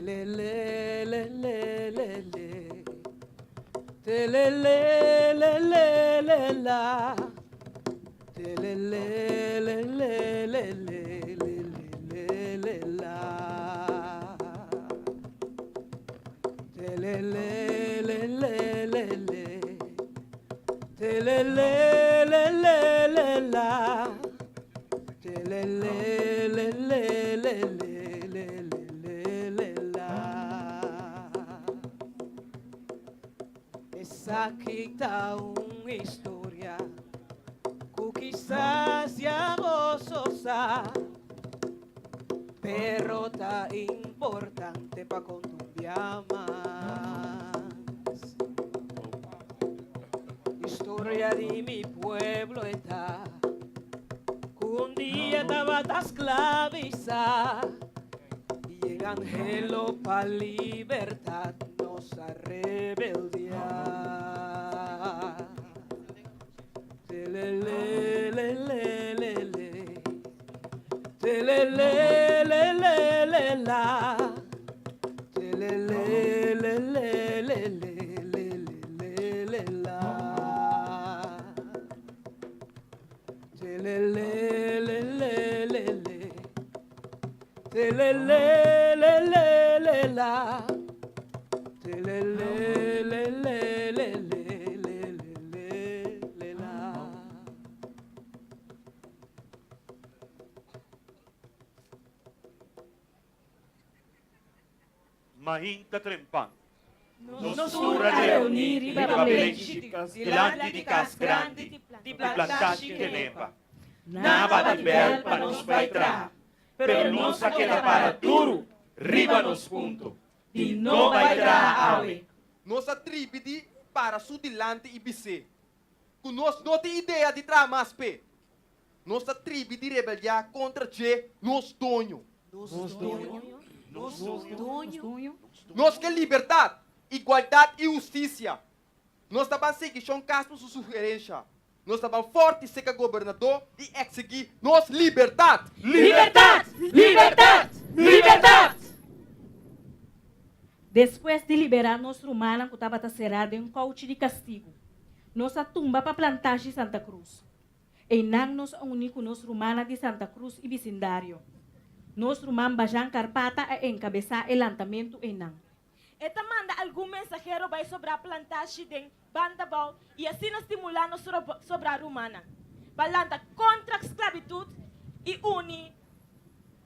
Telelelelelele. Telelelelelela. Telelelelelelelelela. Telelelelelele. Telelelelelela. Telelelelelelelelela. Esaki ta un historia ku kisas ya boso sa, pero ta importante pa konta un bia mas. Historia di mi pueblo e ta, ku un dia tabata sklabisá i e anhelo pa libertat nos a rebeldiá. Telelelelelele, telelelelelela, telelelelelelelelela, telelelelelele, telelelelelela, telelelelelelelelela. Mainta trempan, Nos tur a reuní riba plenchi dilanti di kas grandi di Plantashi Kenepa. Nan a bati bèl pa nos bai traha, pero nos a keda para duru riba nos punto di no bai traha awe. Nos a tribi di para su dilanti i bis'é ku nos no tin idea di traha mas p'e. Nos ta tribi di rebeldiá kontra dje, nos doño. Nos doño, nos doño. Nos ke libertat, igualdat i hustisia. Nos ta ban sigui Shon Castro su sugerensha. Nos ta ban forti seka gobernadó i eksigí nos libertat! Libertat! Libertat! Libertat! Despues di liberá nos rumannan ku tabata será den kouchi di kastigu, nos a tumba pa Plantashi Santa Cruz. Einan nos a uní ku nos rumannan di Santa Cruz i bisindario. Nos ruman Bajan Karpata a enkabesá e lantamentu einan. E ta manda algun mensahero bai sobrá plantashi den Bandabou i asina stimulá nos sobrá rumannan pa lanta kontra sklabitut i uni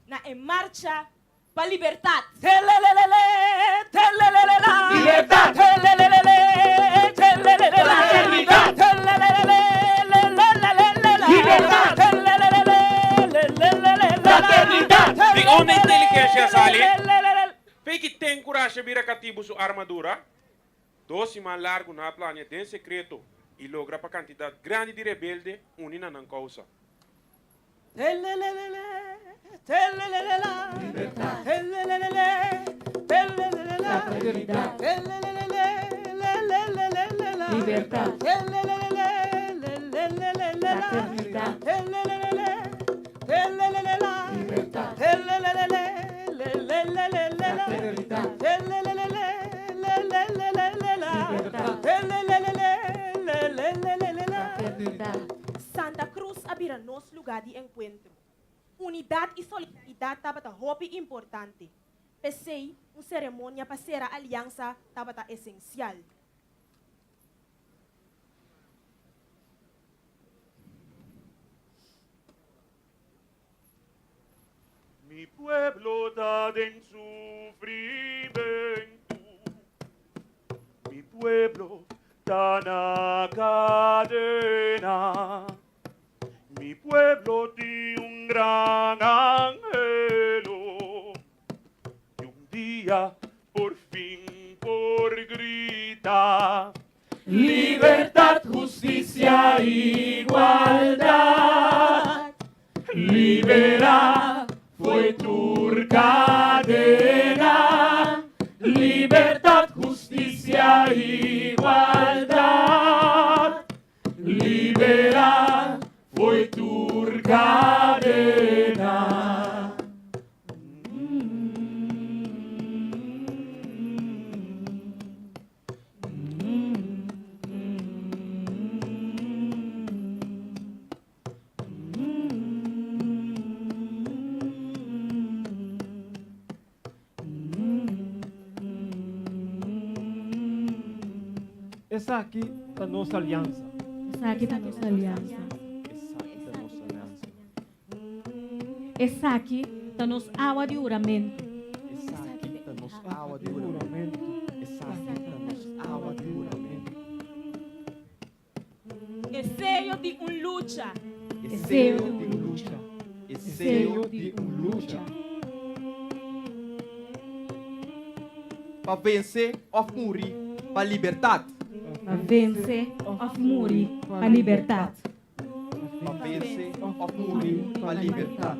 na e marcha pa libertat. Telelelele, telelelela. Libertat! Telelelele, telelelela. Fraternidad! Telelelele, lelelelelela. Libertat! Telelelele, lelelelelela. Fraternidad! Di unda inteligensia a sali? Telelelele. P'e ten kurashi a bira katibu su armadura? Dos siman largu nan a plania den sekreto i logra pa kantidat grandi di rebelde uni na nan kousa. Santa Cruz a bira nos lugá di enkuentro. Unidat i solidaridat tabata hopi importante. P'esei, un seremonia pa sera aliansa tabata esensial. Mi pueblo ta den sufrimentu, mi pueblo ta na kadena, mi pueblo tin un gran anhelo, di un dia por fin por grita. Libertat, hustisia, igualdat. Liberá fo'i tur kadena. Libertat, hustisia, igualdat. Liberá fo'i tur kadena. Esaki ta nos aliansa. Esaki ta nos aliansa. Esaki ta nos aliansa. Esaki ta nos awa di huramentu. Esaki ta nos awa di huramentu. Esaki ta nos awa di huramentu. E seyo di un lucha. E seyo di un lucha. E seyo di un lucha. Pa vense òf muri pa libertat. Pa vense òf muri pa libertat. Pa vense òf muri pa libertat.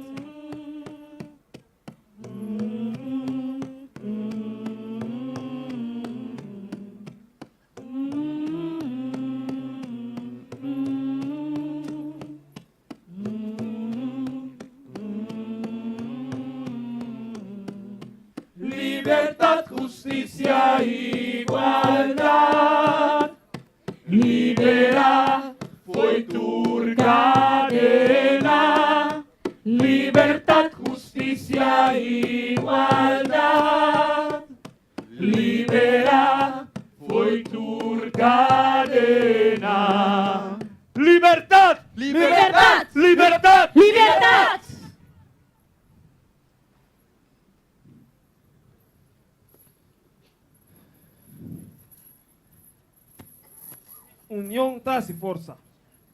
Libertad, justicia, igualdad. Libera foi tur cadena. Libertad, justicia, igualdad. Libera foi tur cadena. Libertad! Libertad! Libertad! Libertad! Union ta hasi forsa.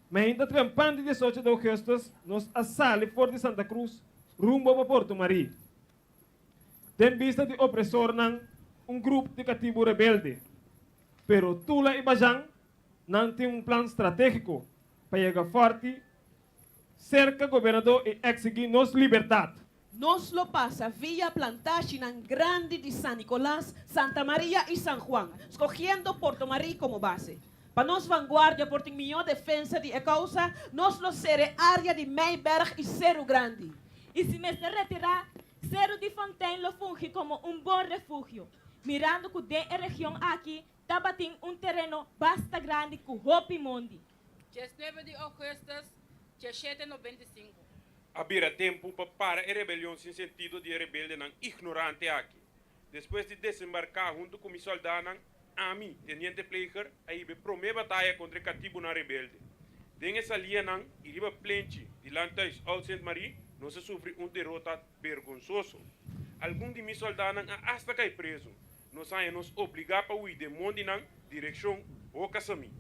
Mainta trempan di diesocho di augustus nos a sali for di Santa Cruz rumbo pa Porto Marie. Den bista di opresornan un grup di katibu rebelde. Pero Tula i Bajan nan tin un plan strategiko pa yega forti serka gobernador i eksigí nos libertat. Nos lo pasa via plantashinan grandi di San Nicolas, Santa Maria y San Juan, scogiendo Porto Marie como base. Pa nos vanguardia por tin mihó defensa di e causa, nos lo cera e area di Meiberg y Ceru Grandi. Y si mester retirá, Ceru di Fontein lo fungi como un bon refugio, mirando cu den e region aki tabatin un tereno basta grandi cu hopi mondi. 19 di ougùstùs, 1795. A bira tempu pa para e rebelion sin sentido di e rebeldenan ignorante aki. Despues di desembarká huntu ku mi sòldánan, ami, Teniente Pleger, a hiba e promé bataya kontra e katibunan rebelde. Den e salianan i riba plenchi di Landhuis Oud Sint Marie, nos a sufri un derota bergonsoso. Algun di mi sòldánan a asta kai prezu. Nos haña nos obligá pa hui den mondinan direkshon Boca Samí.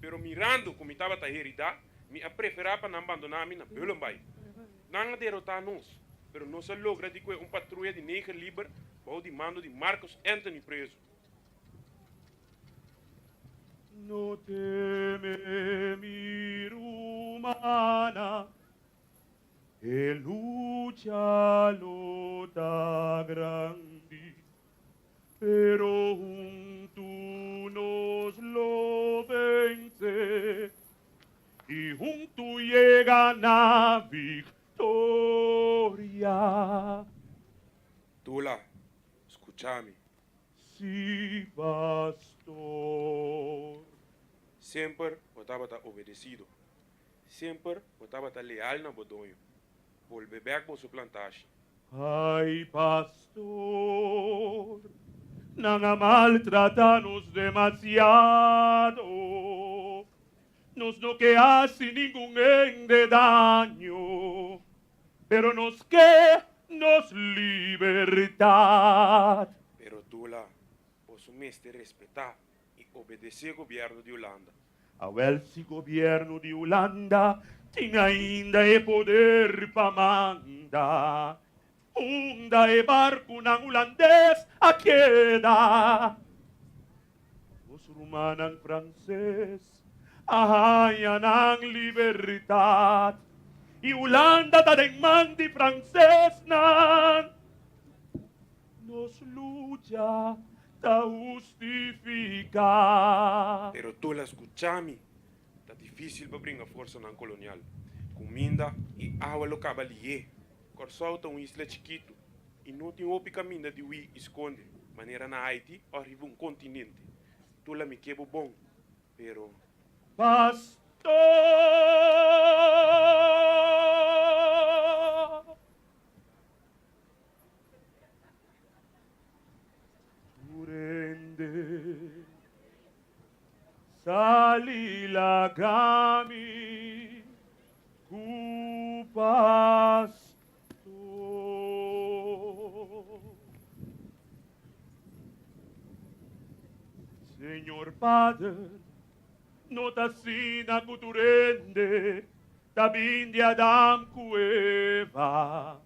Pero mirando ku mi tabata heridá, mi a preferá pa nan bandoná mi na Bullenbaai. Nan a derotá nos, pero nos a logra di kue un patruya di neger liber bou di mando di Marcus Anthony prezu. No teme mi rumana, e lucha lo ta grandi. Pero huntu nos lo vence y huntu yega na victoria. Tula, scucha mi. Sí, pastor. Semper bo tabata obedecido. Semper bo tabata leal na bo doño. Bolbe bek boso plantashi. Ai pastor, nan a maltrata nos demasiado, nos no ke hasi ningun hende daño, pero nos ke nos libertad. Pero Tula, boso mester respetá i obedesé gobièrnu di Hulanda. Awel si gobièrnu di Hulanda tin ainda e poder pa manda, unda e barkunan hulandes a keda? Nos rumannan franses a haña nan libertat i Hulanda ta den man di fransesnan. Nos lucha ta hustifiká. Pero tur la skucha mi, ta difísil pa bringa forsanan kolonial. Kuminda i awa lo kaba lié. Kòrsou ta un isla chikitu i no tin hopi kaminda di hui i skonde, manera na Haiti òf riba un kontinente. Tur la mi ke bo bon, pero. Pastor. Tur hende. Lagami ku pastor. Señor Pader, no ta asina ku tur hende ta bin di Adam ku Eva.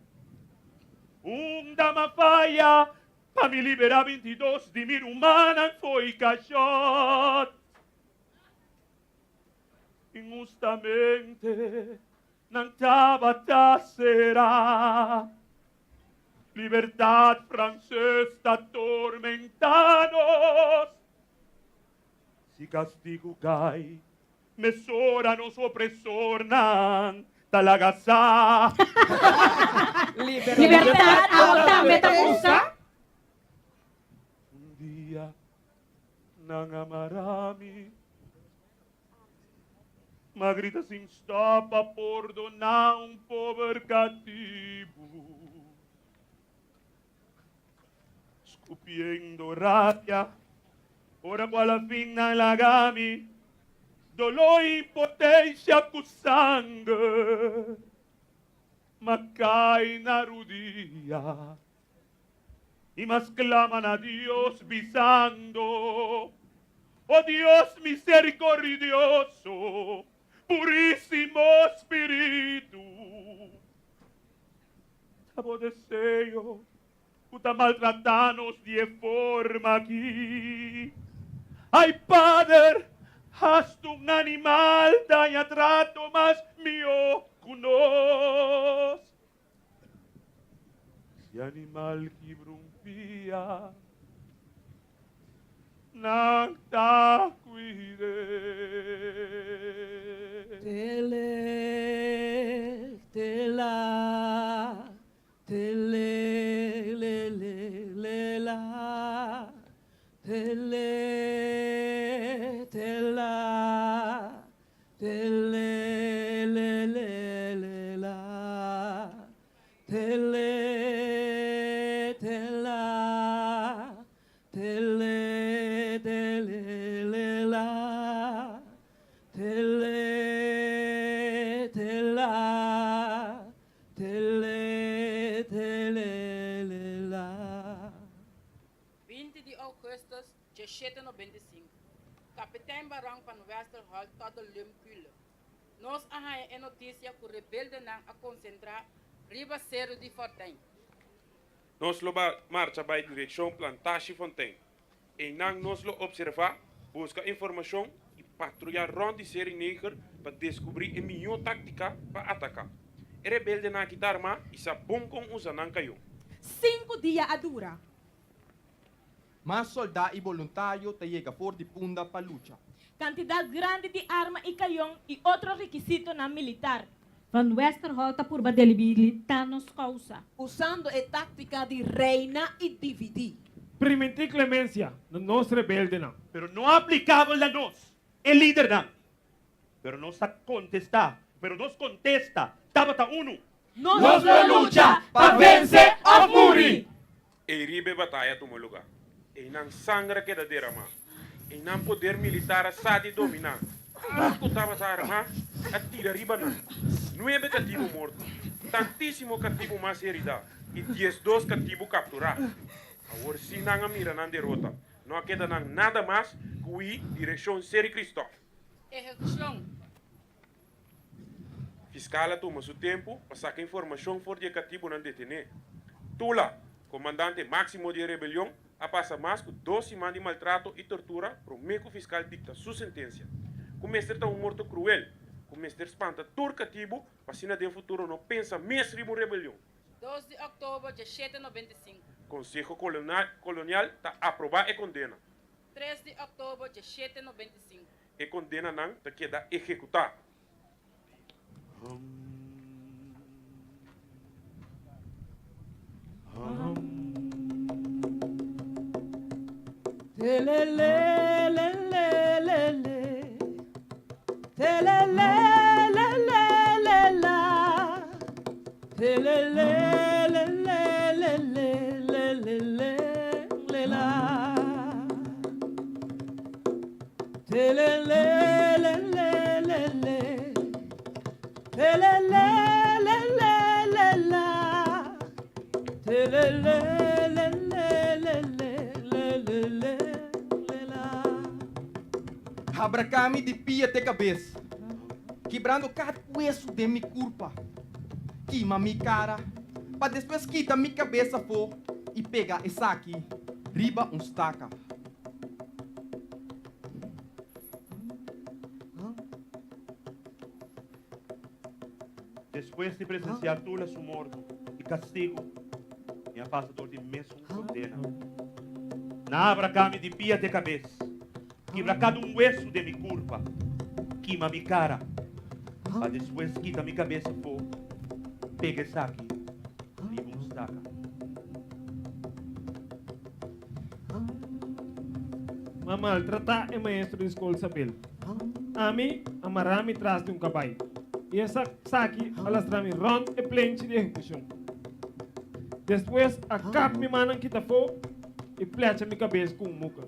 Un dama faya pa mi liberá 22 di mi rumannan fo'i kashòt. Inhustamente nan tabata será. Libertad frances ta tormentá nos. Si castigu cai, mesora nos opresornan ta laga sa. Libertad abo tambe ta buska? Un dia Nan a mara mi. M'a grita sin stop pa pordoná un pober katibu. Skupiendo rabia, ora ku alafin nan laga mi, doló i impotensia ku sanger, m'a kai na rudia. I mas clama na Dios, bisando, O Dios misericordioso, purísimo Spiritu, ta bo deseo cu ta maltratá nos di e forma aki? Ay, Pader, hasta un animal daña trato mas mihó cu nos. Si animal kibra un pia, nan ta cuid'é. Tele, tela, tele, le, le, le, la, tele, tela, Tele le le le la Tele tela Tele tele le la Tele tela Tele tele le la. 20 di ougùstùs 1795, Kapitein Baron van Westerholt tot de Lumkule. Nos a haña e notisia ku rebeldenan a konsentrá riba Seru di Fortuin. Nos lo ba marcha bai direkshon Plantashi Fontein. Einan nos lo opservá, buska informashon i patruyá rònt di Seri Neger pa deskubrí e mihó táktika pa ataká. E rebeldenan aki ta armá i sa bon kon usa nan kayon. Sinku dia a dura. Mas soldá i boluntario ta yega for di Punda pa lucha. Kantidat grandi di arma i kayon i otro rekisitonan militar. Van Westerholt ta purba delibilitá nos kousa. Usando e táktika di reina i dividí. Primintí klemensia na nos rebeldenan. Pero no aplikabel na nos, e lidernan. Pero nos a kontestá, pero nos kontesta tabata unu. Nos lo lucha pa vense òf muri! Ei riba e bataya tuma lugá. Einan sanger a keda deramá. Einan poder militar a sa di dominá. Tur ku tabata armá a tira riba nan. Nuebe katibu morto, tantísimo katibu mas heridá i 12 katibu kapturá. Awor sí nan a mira nan derota. No a keda nan nada mas ku hui direkshon Seri Kristof. Ehekushon. Fiskal a tuma su tempu pa saka informashon for di e katibunan detené. Tula, komandante máksimo di e rebelion, a pasa mas ku dos siman di maltrato i tortura promé ku fiskal dikta su sentensia, ku mester ta un morto kruel, ku mester spanta tur katibu pa asina den futuro no pensa mes riba un rebelion. 2 di òktober 1795. Konseho Kolonial ta aprobá e kondena. 3 di òktober 1795. E kondenanan ta keda ehekutá. Le le le le le la. Te le le le le le le le le le le la. Habraká mi di pia te kabes, kibrando kada wesu den mi kurpa. Kima mi kara, pa despues kita mi kabes afó i pega esaki riba un staka. Despues di presensiá Tula su morto i kastigu, mi a pasa dor di mesun kondena. Nan a abraká mi di pia te kabes, kibra kada un wesu den mi kurpa, kima mi kara, pa despues kita mi kabes afó, pega esaki riba un staka. M'a maltratá e maestro di skol Sabel. Ami a mará mi tras di un kabai i e saki a lastrá mi rònt e plenchi di ehekushon. Despues a kap mi mannan kita afó i plecha mi kabes ku un muka.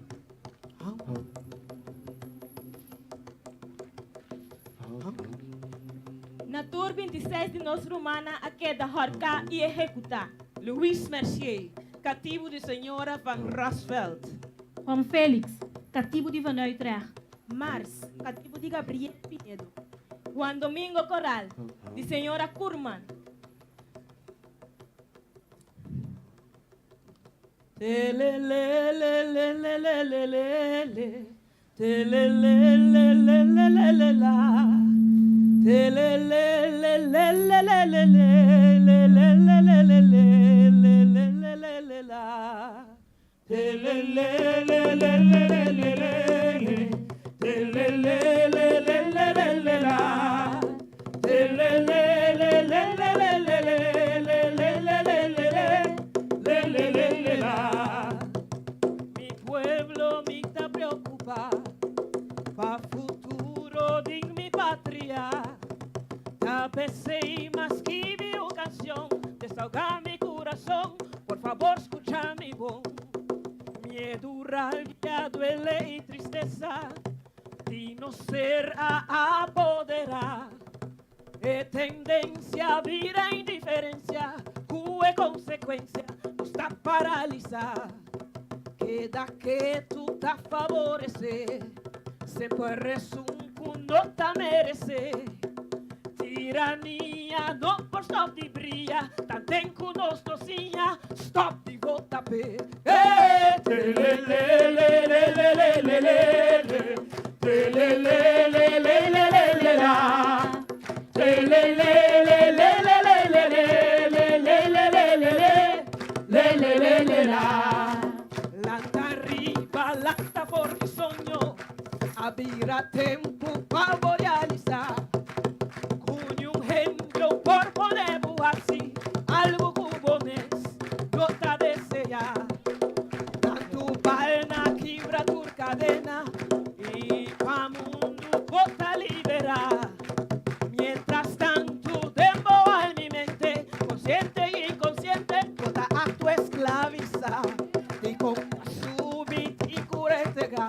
Na tur 26 di nos rumannan a keda hòrká i ehekutá. Louis Mercier, katibu di señora van Rasveld. Juan Felix, katibu di Van Uytrecht. Mars, katibu di Gabriel Pinedo. Juan Domingo Coral, di señora Koorman. Telelelelelelelele, telelelelelelelelelá, telelelelelelelelelelelelelelelelelelá, telelelelelelelelele, telelelelelelelelá, telelelelelelelelelelelelele, lelelelelá. Mi pueblo mi ta preocupa pa futuro di mi patria. Ta p'esey m'a skibi un cancion, desahoga mi curason. Por favor, scucha mi bon. Miedo, rabia, duele y tristeza di no ser a apodera. E tendencia bira indiferencia, cu e consecuencia nos ta paralisa. Keda ketu ta favorece, semper esun cu no ta merece. Tirania no por stop di bria, tanten cu nos no siña, stop di vota p'e. Eh, telelelelelelelelele, telelelelelelelelelá, telelelelelelelelelelelele, lelelelelá. Lanta riba, lanta for di soño, a bira tempo pa realisa. Cu un hende por pone bo haci algo cu bo mes no ta desea. Tanto bal nan kibra tur cadena y pa mundo bo ta libera. Mientras tanto, den bo alma y mente, consciente e inconsciente, bo ta actua esclavisa. Di con asumi y entrega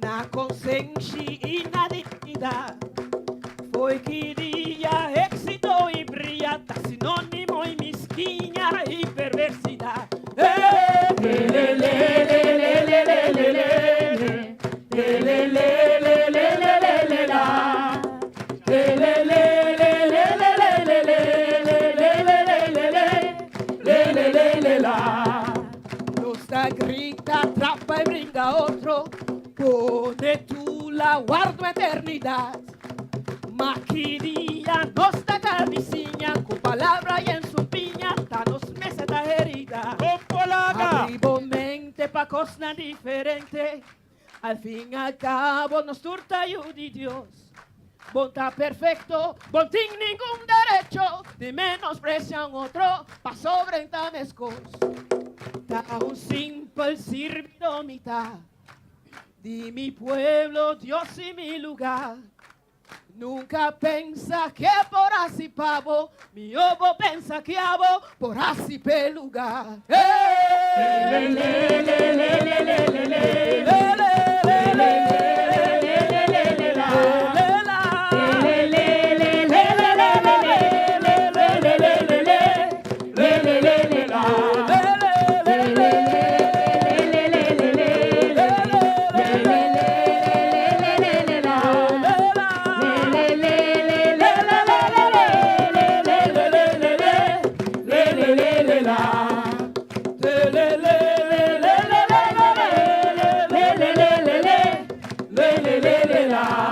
na consenshi y na dignidad. Foi ki dia exito y bria ta sinonimo di miskiña y perversidad. Eh, telelelelelelelele, telelelelelelelelá, telelelelelelelelelele, lelelelelá. Nos ta grita, trapa y bringa otro, pone Tula guardo eternidad. Ma ki dia nos ta carniciña, cu palabra y en su piña, ta nos mes ta herida. Polaga! Habri bo mente pa cosnan diferente. Al fin y al cabo nos tur ta yiu di Dios. Bo n' ta perfecto, bo n' tin ningun derecho di menosprecia un otro pasobra e n' ta mescos. Ta un simpel sirbido mi ta di mi pueblo, Dios y mi lugar. Nunca pensa cu por haci pa bo, miho bo pensa cu abo por haci p'e lugar. Hey! Le, le, le, le, le, le, le, le, le, le, le, le, le, le, le, la. Le, la. Le, le, le, le, le, le, le le le le le le le le le le le le le le le la.